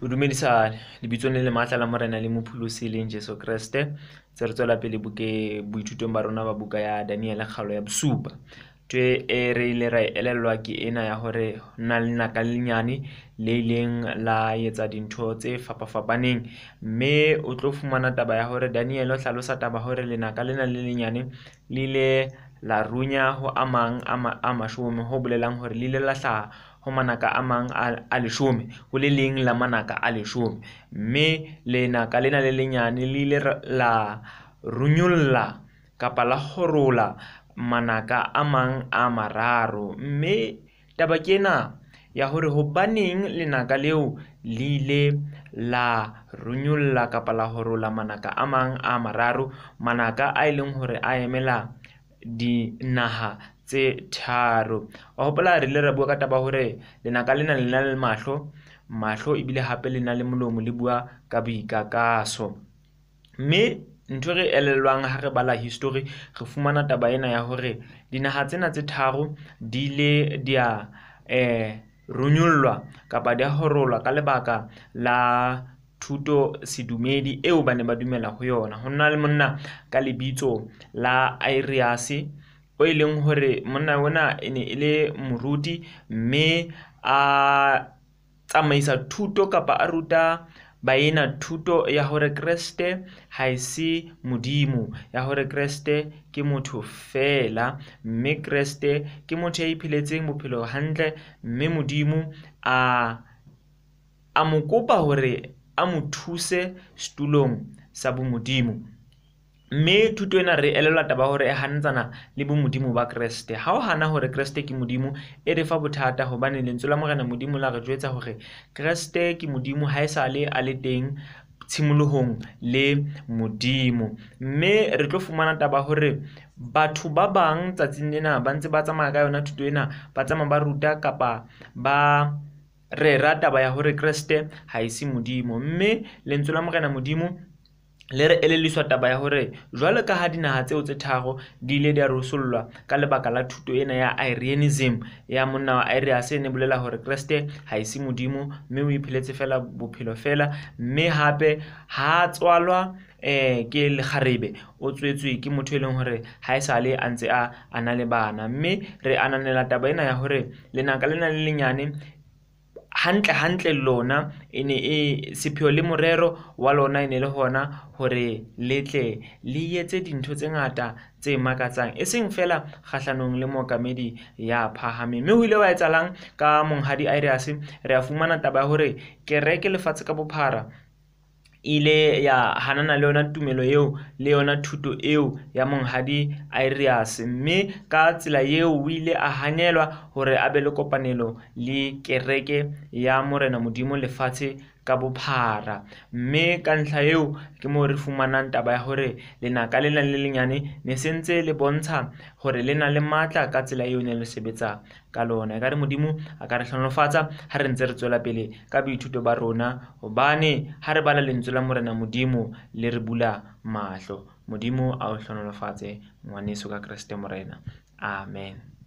O dumedisa lebitsong le le matla la Morena le Mopholosi e leng Jesu Kreste. Tse re tswela pele buke boithutong ba rona ba buka ya Daniele kgaolo ya bosupa. Ntho e re ile ra e elellwa ke ena ya hore ho na le lenaka le lenyane le ileng la etsa dintho tse fapafapaneng. Mme o tlo fumana taba ya hore Daniele o hlalosa taba hore lenaka lena le lenyane le ile la runya ho a mang a mashome, ho bolelang hore le ile la hlaha ho manaka a mang a leshome, ho le leng la manaka a leshome. Mme lenaka lena le lenyane le ile la runyolla kapa la kgorola manaka a mang a mararo. Mme taba ke ena ya hore hobaneng lenaka leo le ile la runyolla kapa la horola manaka a mang a mararo, manaka a e leng hore a emela dinaha tse tharo. Wa hopola re ile ra bua ka taba hore lenaka lena le na le mahlo, mahlo ebile hape le na le molomo, le bua ka boikakaso. Mme ntho e re elellwang ha re bala history, re fumana taba ena ya hore dinaha tsena tse tharo di ile di a runyollwa kapa di a horolwa ka lebaka la thuto sedumedi eo ba ne ba dumela ho yona. Ho na le monna ka lebitso la Arius, o e leng hore monna ona e ne e le moruti, mme a tsamaisa thuto kapa a ruta baena thuto ya hore Kreste ha e se Modimo, ya hore Kreste ke motho feela, mme Kreste ke motho ya ipheletseng bophelo hantle, mme Modimo a mo kopa hore a mo thuse setulong sa bomodimo. Mme thuto ena re elellwa taba hore e hanetsana le bomodimo ba Kreste. Ha o hana hore Kreste ke Modimo, e re fa bothata, hobane lentswe la Morena Modimo la re jwetsa hore Kreste ke Modimo ha esale a le teng tshimolohong le Modimo. Mme re tlo fumana taba hore batho ba bang tsatsing lena ba ntse ba tsamaya ka yona thuto ena, ba tsamaya ba ruta kapa ba rera taba ya hore Kreste ha e se Modimo. Mme lentswe la Morena Modimo le re elelliswa taba ya hore jwalo ka ha dinaha tseo tse tharo di ile di a rusollwa ka lebaka la thuto ena ya Arianism ya monna wa Arius, e ne bolela hore Kreste ha e se Modimo, mme o ipheletse fela bophelo fela, mme hape ha tswalwa ke lekgarebe, o tswetswe ke motho e leng hore ha esale a ntse a na le bana. Mme re ananela taba ena ya hore lenaka lena le lenyane hantle hantle lona e ne e sepheo le morero wa lona e ne le hona hore le tle le etse dintho tse ngata tse makatsang, e seng fela kgahlanong le mookamedi ya phahameng. Mme ho ile wa etsahalang ka monghadi Arius? Re a fumana taba ya hore kereke lefatshe ka bophara ile ya hanana le yona tumelo eo le yona thuto eo ya monghadi Arius, mme ka tsela eo o ile a hanelwa hore a be le kopanelo le kereke ya Morena Modimo lefatshe ka bophara. Mme ka ntlha eo ke moo re fumanang taba ya hore lenaka lena le lenyane ne se ntse le bontsha hore le na le matla ka tsela eo ne le sebetsa ka lona. Ekare Modimo a ka re hlohonolofatsa ha re ntse re tswela pele ka boithuto ba rona, hobane ha re bala lentswe la Morena Modimo le re bula mahlo. Modimo a o hlohonolofatse ngwaneso ka Kreste Morena. Amen.